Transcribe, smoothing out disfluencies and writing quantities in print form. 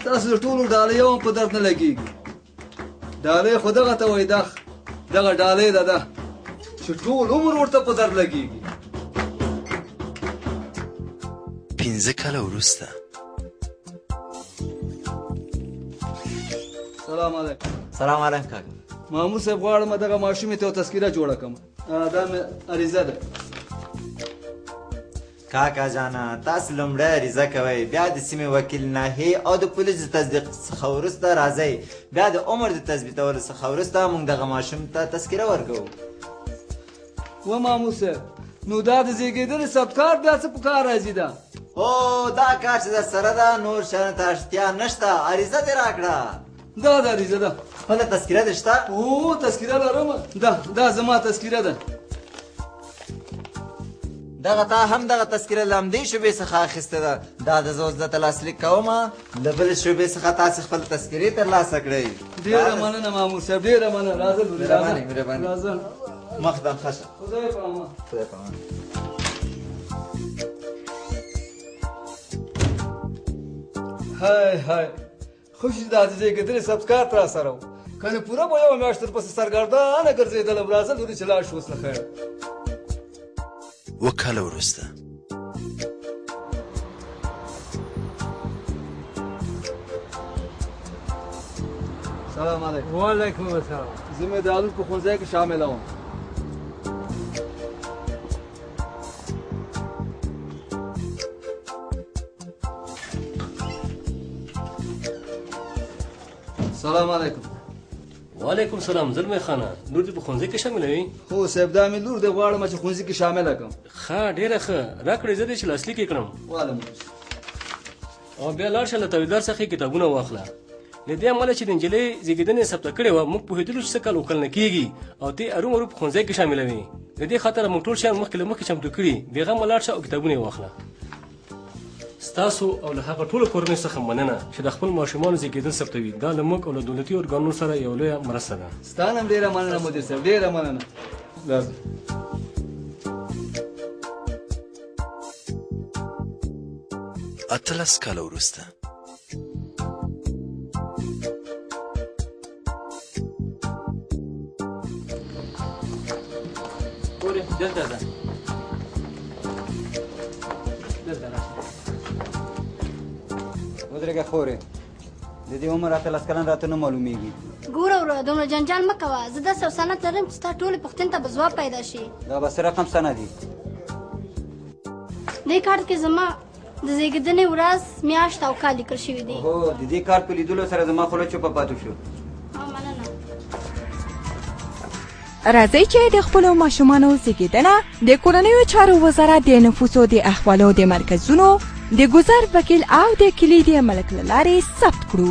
ستاسو د ټولو ډالیو هم په درد نه لګېږي. ډالۍ خو دغه ته وایي، دغه ډالۍ ده ده چې ټول عمر ورته په درد لګېږي. 5 کاله وروسته. سلام علیکم. سلام علیکم کاکا. مامور صاحب غواړم دغه ماشومې ته یوه تذکره جوړه کړم. دا مې عریضه ده. کاکا جانه، تاسو لومړی عریضه کوئ، بیا د سیمې وکیل ناحیې او د پولیسو د تصدیق څخه وروسته راځئ، بیا د عمر د تثبیتولو څخه وروسته موږ دغه ماشوم ته تذکره ورکوو. و مامور صاحب، نو دا د زیږېدنې ثبت کارت بیا څه په کار راځي ده؟ هو، دا کار چې در سره ده نور شیانو ته اړتیا نشته. عریضه دې راکړه. دا د عریضه ده. خپله تذکره دې شته؟ هو، تذکره لرم. دا زما تذکره ده. دغه تا هم دغه تذکره له همدې شعبې څخه اخیستې ده. دا د زه اوس درته لاسلیک کوم، له بلې شعبې څخه تاسې خپل تذکرې ترلاسه کړئ. ډېره مننه مامور صاحب، ډېره مننه. راځه لورې، راځه. مهرباني، مهرباني. راځه. مخ دم ښه شه. خدای په امان. خدای په امان. های های، ښه چې دا د زېږېدنې ثبت کارت را سره و، که نه پوره به یوه میاشت درپسې سرګردانه ګرځېدلم. راځه لورې چې لاړ شو اوس له خیره. 7 کاله وروسته. سلام علیکم. وعلیکم السلام. زه مې د الور په ښوونځی کې شامله وم. سلام علیکم. وعلیکم سلام. زلمی خانه، لور دې په ښوونځي کې شاملوي؟ هو صاحب، دا مې لور دی، غواړم چې ښوونځي کې شامله کړم. ښه، ډېره ښه. راکړې زه دې چې لاسلیک یې کړم. والم. او بیا لاړ شه له تحویلدار څخه یې کتابونه واخله. له دې امله چې د نجلۍ زېږېدنې ثبته کړې وه، موږ پوهېدلو چې څه کال وکال نه کېږي او ته یې هرومرو په ښوونځي کې شاملوي. له دې خاطره موږ ټول شیان مخکې له مخکې چمتو کړي. بېغمه لاړ شه او کتابونه یې واخله. ستاسو او له هغه ټولو کورنیو څخه مننه چې د خپل ماشومانو زېږېدل ثبتوي. دا له موږ او له دولتي ارګانونو سره یو لویه مرسته ده. ستا نه هم ډېره مننه مدیر صاحب، ډېره مننه. راځه. 18 کاله وروسته. ګورې، دلته ده. دلته راشه. ودرېږه خورې، د دې عمر 18 کلن راته نه معلومیږي. ګوره وروره، دومره جنجال مه کوه. زه داسې یو سند لرم چې ستا ټولې پوښتنې ته به ځواب پیدا شي. دا به څه رقم سند وي؟ دې کارت کې زما د زېږېدنې ورځ، میاشت او کال لیکل شوي دي. هو، د دې کارت په لیدلو سره زما خوله چوپه پاتې شو. مننه. راځئ چې د خپلو ماشومانو زېږېدنه د کورنیو چارو وزارت د نفوسو د احوالو د مرکزونو، د ګذر وکیل او د کلي د ملک له لارې ثبت کړو.